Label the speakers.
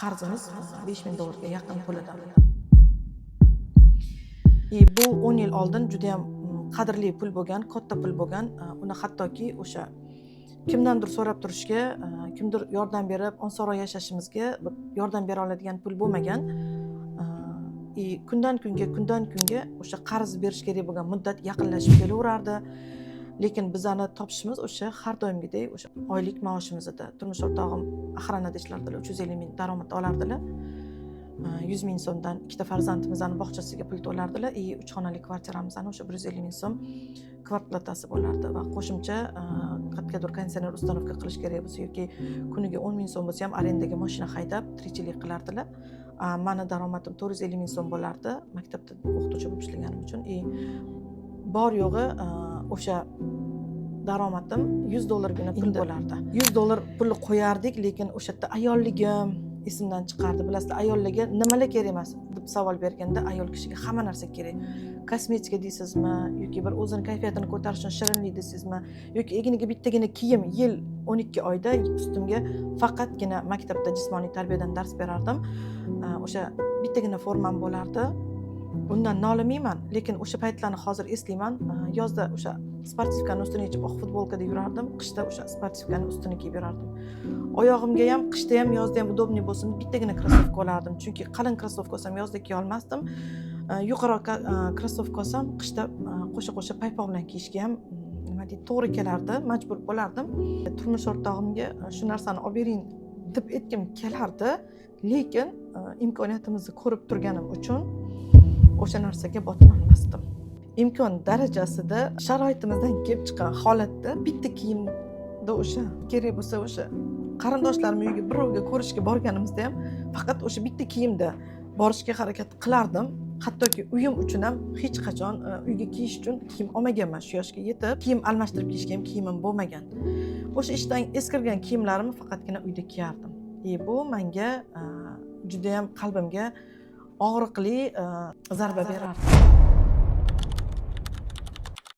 Speaker 1: Qarzimiz 5000 dollarga yaqin pul edi. И bu 10 yil oldin judayam qadrli pul bo'lgan, katta pul bo'lgan. Uni hattoki o'sha kimdandir so'rab turishga, kimdir yordam berib, osonroq yashashimizga bir yordam bera oladigan pul bo'lmagan. И kundan kunga, kundan kunga o'sha qarz berish kerak bo'lgan muddat yaqinlashib kelaverardi, lekin bizani topishimiz o'sha har doimgidek o'sha oylik maoshimiz edi. Turmush o'rtog'im охрана da ishlardilar, 350 ming daromad olardilar. 100 ming so'mdan ikkita farzandimizni bog'chasiga pul to'lardilar и uch xonali kvartiramizni o'sha 150 ming so'm квартплата si bo'lardi va qo'shimcha qayergadir konditsioner установка qilish kerak bo'lsa yoki kuniga 10 ming so'm bo'lsa ham arendaga moshina haydab tirikchilik qilardilar. Mani daromadim 450 ming so'm bo'lardi maktabda o'qituvchi bo'lib ishlaganim uchun. И bor yo'g'i o'sha daromadim 100 dollargina pul bo'lardi. 100 dollar pulni qo'yardik, lekin o'sha yerda ayolligim esimdan chiqardi. Bilasizlar, ayollarga nimalar kerak emas deb savol berganda, ayol kishiga hamma narsa kerak: kosmetika deysizmi yoki bir o'zini kayfiyatini ko'tarish uchun shirinlik deysizmi yoki egniga bittagina kiyim, yil 12 oyda ustimga faqatgina maktabda jismoniy tarbiyadan dars berardim, o'sha bittagina formam bo'lardi. Undan nolimayman, lekin o'sha paytlarni hozir eslayman. Yozda o'sha спортивка ni ustini yechib, oq futbolkada yurardim, qishda o'sha спортивка ni ustini kiyib yurardim. Oyog'imga ham qishda ham, yozda ham удобный bo'lsin deb bittagina krossovka olardim, chunki qalin krossovka olsam, yozda kiya olmasdim. Yuqaroq krossovka olsam, qishda qo'sha qo'sha paypoq bilan kiyishga ham nima deydi, to'g'ri kelardi, majbur bo'lardim. Turmush o'rtog'imga shu narsani olib bering deb aytgim kelardi, lekin imkoniyatimizni ko'rib turganim uchun o'sha narsaga botinolmasdim. Imkon darajasida, sharoitimizdan kelib chiqqan holatda bitta kiyimda o'sha kerak bo'lsa, o'sha qarindoshlarim uyiga birovga ko'rishga borganimizda ham faqat o'sha bitta kiyimda borishga harakat qilardim. Hattoki uyim uchun ham hech qachon uyga kiyish uchun kiyim olmaganman. Shu yoshga yetib kiyim almashtirib kiyishga ham kiyimim bo'lmagan. O'sha ishdan eskirgan kiyimlarimni faqatgina uyda kiyardim. И bu manga judayam qalbimga og'riqli zarba berardi.